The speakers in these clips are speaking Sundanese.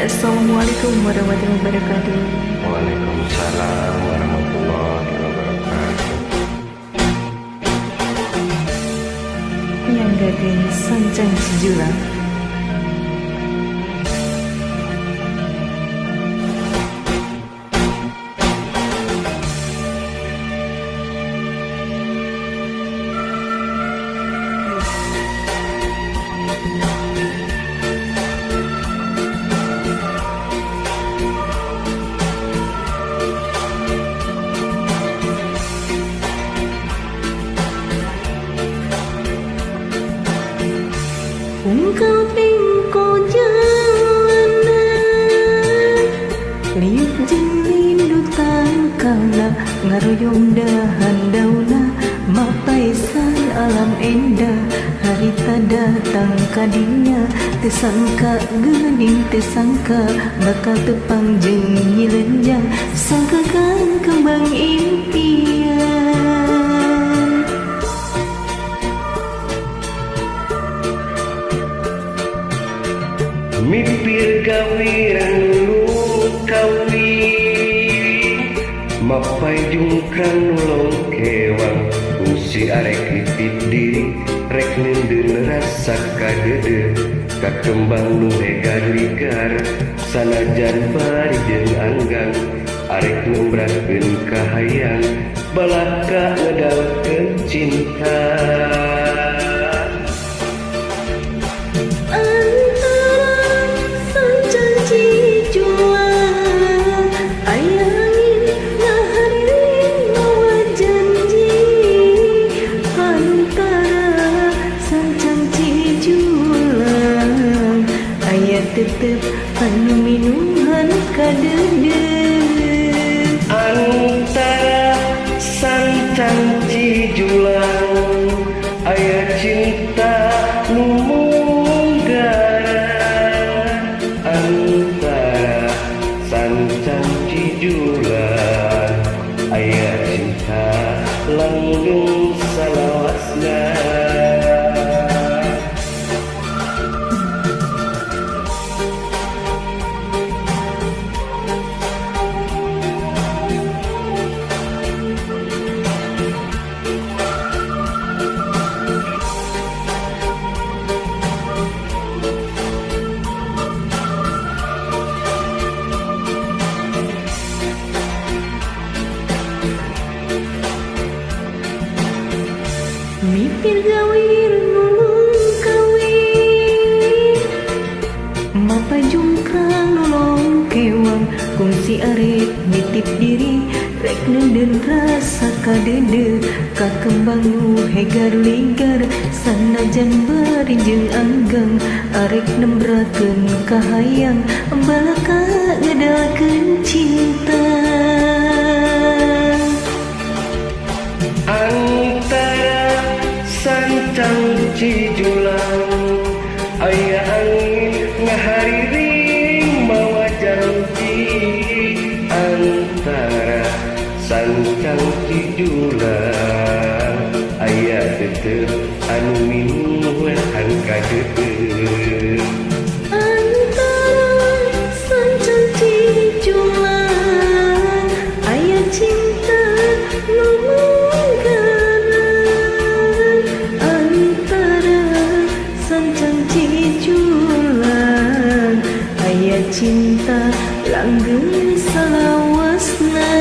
Assalamualaikum warahmatullahi wabarakatuh. Waalaikumsalam warahmatullahi wabarakatuh. Nyanggakeun sancang cijulang. Ungkal pingko jalanan liuk jeung lindu tangkalna ngaroyong dahan dauna mapaisan alam endah harita datang kadinya tesangka geuning tesangka bakal tepang jeung nyilenjang sangkakan kembang impian. Mipir gawiran nulung kawin mapai jungkran nulung kewang kungsi arek nitip diri rek neundeun rasa kadeudeut ka kembang nu hegar ligar sanajan bari jeung anggang arek ngumbrakeun kahayang balaka ngedalkeun cinta. Tetep anu minuman kadeudeut antara sancang cijulang aya cinta nu munggara antara sancang cijulang aya cinta langgeng salawasna. Mipir gawir nulung kawin mapa jungkrang nulung kewang kungsi arek nitip diri rek neundeun rasa kadeudeut ka kembang nu hegar ligar sanajan bari jeung anggang arek nembrakeun kahayang balaka ngedalkeun cinta. Antara sancang cijulang aya angin ngahariring mawa janji antara sancang cijulang aya tetep anu minuhan kadeudeut antara sancang cijulang aya cinta nu cinta langgeng salawasna.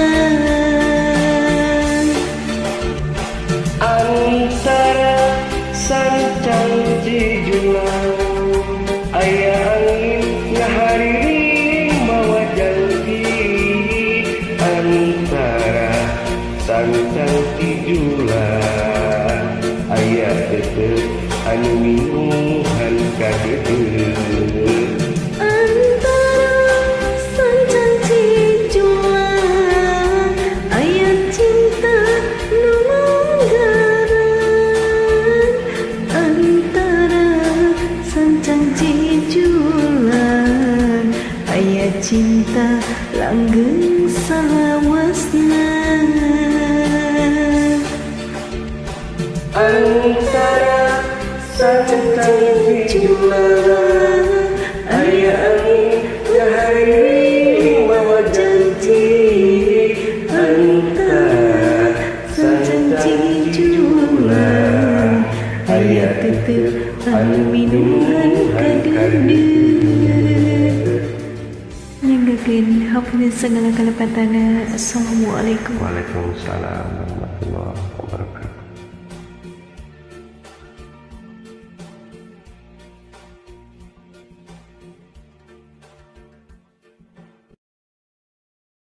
Antara sancang cijulang aya angin ngahariring mawa janji antara sancang cijulang aya tetep anu minuhan kadeudeut cinta langgeng salawasna. Antara sancang cijulang aya angin Gairing mawa janji antara sancang cijulang aya tetep anu minuhan kadeudeuh. Nyanggakeun hapunten segala kalepatana. Assalamualaikum. Waalaikumsalam warahmatullahi.